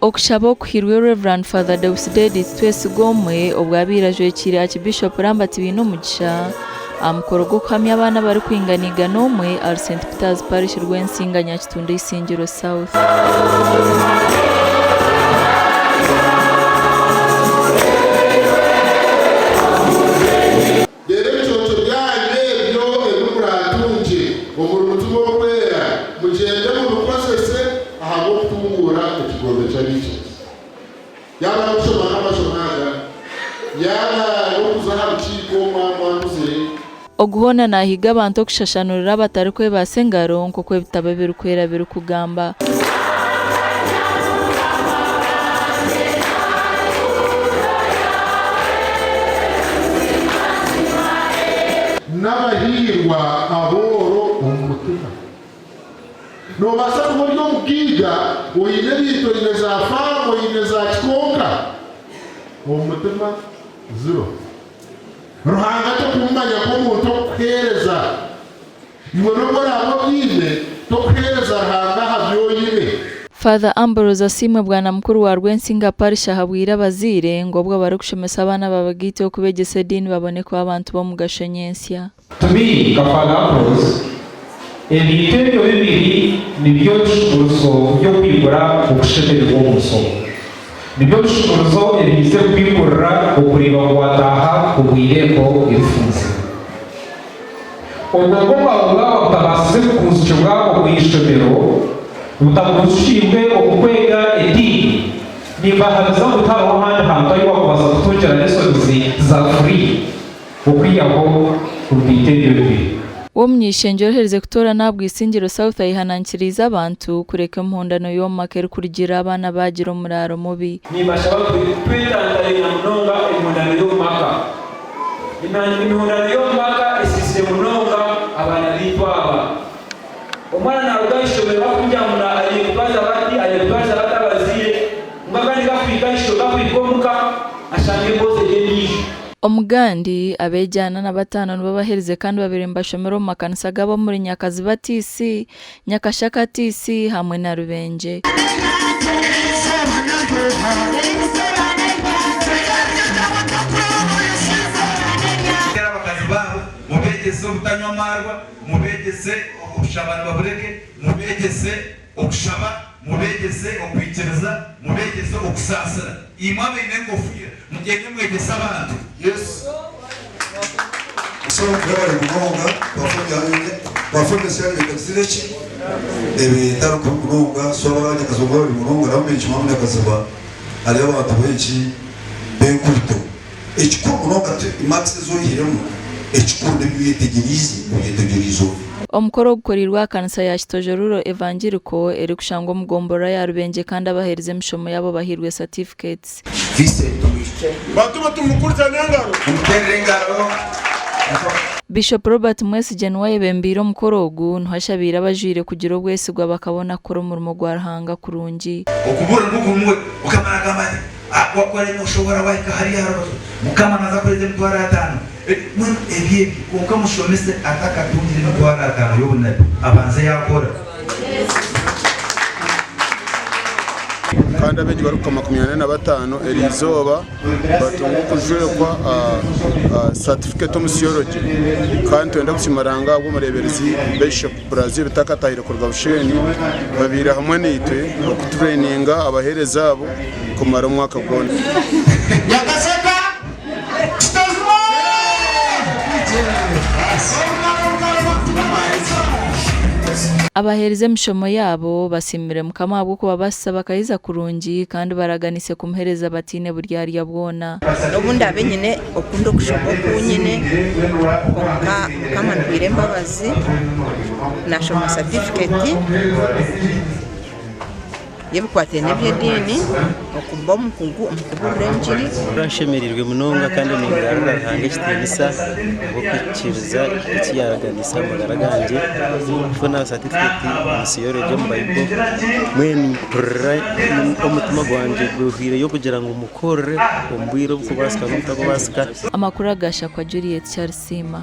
Okushaba okuhairwe Rev. Father Deusdedith Twesigomwe obwo abaire ajwekiire Archbishop Lambert Bainomugisha aha mukoro gw'okuhamya abaana abarikwingana 100 ahari St Peter's Parish Rwensinga Nyakitunda Isingiro South. Reero ebiconco byanyu ebyo ebi muraatungye omuri Mutima Orikwera, mugyende mubikozese ahabw'okutunguura ekigombe ky'abaikiriza. Yaaba n'okushoma nk'amashomo aga, yaaba n'okuza aha rukiiko mwaba mwakuzire. Ogu hoona naahiga abantu okushashanurira abatarikwebaasa engaro nk'oku ebitabo ebirikwera birikugamba. N'abahiirwa abooro omu mutima. Noobaasa kuba ori omugaiga, oine ebintu, oine za faamu, oine za ki kwonka omu mutima ziro. Ruhanga tokumumanya nk'omuntu orikukuheereza. Iwe n'obu oraabe obiine, tokuheereza Ruhanga aha bi oine. Father Ambrose Asiimwe Bwanamukuru wa Rwensinga Parish ahabwire abazaire ngu obwo barikushomesa abaana babagaite okubeegyesa ediini babone kuba abantu b'omugasho nyentsya. To me, nka Father Ambrose, ebintu ebyo bibiri nibyo bishumuruzo by'okwigura okushemererwa omu nsi omu. Nibyo bishumuruzo ebiize kukwigurira okureeba ngu wataaha omu irembo erifunzire. Obwongo bwawe bwaba butabaasize kukunzikibwa omu ishomero, butakunzikiibwe omu kwega ediini, nimbahamiza ngu tihariho ahandi hantu ahu wakubaasa kutungira lessons za free okwihaho omu bintu ebyo bibiri. W'omuny'eishengyero oherize kutoorana aha Bwisingiro South ayehanangikiriize abantu kureka emihondano y'omu maka erikurugiirira abaana baagira omuraaro mubi. Nimbashaba twetantare na munonga emihondano y'omu maka. Emihondano y'omu maka esiisire munonga abaana baitu aba. Omwana naaruga aha ishomero bakumugire ngu aine kutwaza bati, aine kutwaza bati abazaire, kwonka kandi kakuhika aha ishomero, kakuhika omuka ashanga emboozi eri endiijo. Omugandi, abeegi 45 nibo baherize kandi babaire nibashomera omu makanisa gaabo omuri Nyakaziba TC, Nyakashaka TC hamwe na Rubengye. Abakazi baabo mubeegyese obutanywa amaarwa, mubeegyese obushabani babureke, mubeegyese okushaba, mubeegyese okwikiriza, mubeegyese okusaasira. Imwe abaine enkofiira, mugyende mwegyese abantu. Yesu. So mwebare munonga performance yanyu etagizire ki ebetari kubi munonga so abanyakaziba mwebare munonga nabo ninkimanya munyakaziba hariyo abantu benki benkubito ekikuru munonga ti marks ezi oyihiremu ekikuru nebi oyetegyereize obyetegyereize ota. Omukoro ogukoreirwe aha kanisa ya Kitojo Rural Evangelical erikushangwa omu gomborora ya Rubengye kandi abaheerize emishomo yaabo bahairwe certificates. Vincent Tumwishukye. Batuba tumukuritane engaro. Mumuterere engaro. Bishop Robert Mwesigye niwe ayebembeire omukoro ogu, niho ashabiire abajwaire kugira obwesigwa bakabona kukora omurimo gwa Ruhanga kurungi. Okubuurira nikwo kumwe. Mukama nagamba ati, Wakora noshohora wahika hariya aha rubaju, Mukama naza kuhereza emitwaro atano. Mbwenu ebyo ebyo kwonka mushomese atakatungire emitwaro atano y'obunabi abanze yakora. Kandi abeegi barikuhika 45 eriizooba batunga okujwekwa satifiketi omu Theology kandi nitwenda kusiima Ruhanga ahabw'omureeberezi Bishop Brazil Bitakatahire kuruga Bushenyi babaire hamwe naitwe okutureyininga abaheereza abo kumara omwaka gwona. Abaheerize emishomo yaabo basiimire Mukama ahabw'okubabaasisa bakahiza kurungi kandi baraganiise kumuheereza bataine buryarya bwona. N'obu ndaabe nyine okundi okushoma oku nyine, kwonka Mukama antwire embabazi naashoma satifiketi. Y'ebikwatiraine n'eby'ediini, okuba omukugu omu kubuurira engiri. Nshemereirwe munonga kandi ningarurira Ruhanga ekitiinisa ahabw'okuhikiiriza eki yaaraganiise aha magara gangye kufuna satifiketi omu siyorogi omu bayibo mbwenu nimpurira omutima gwangye guhweireyo kugira ngu mukorere omu bwire oburikubaasika n'obutakubaasika. Amakuru aga Shakwa Juliet Kyarisiima.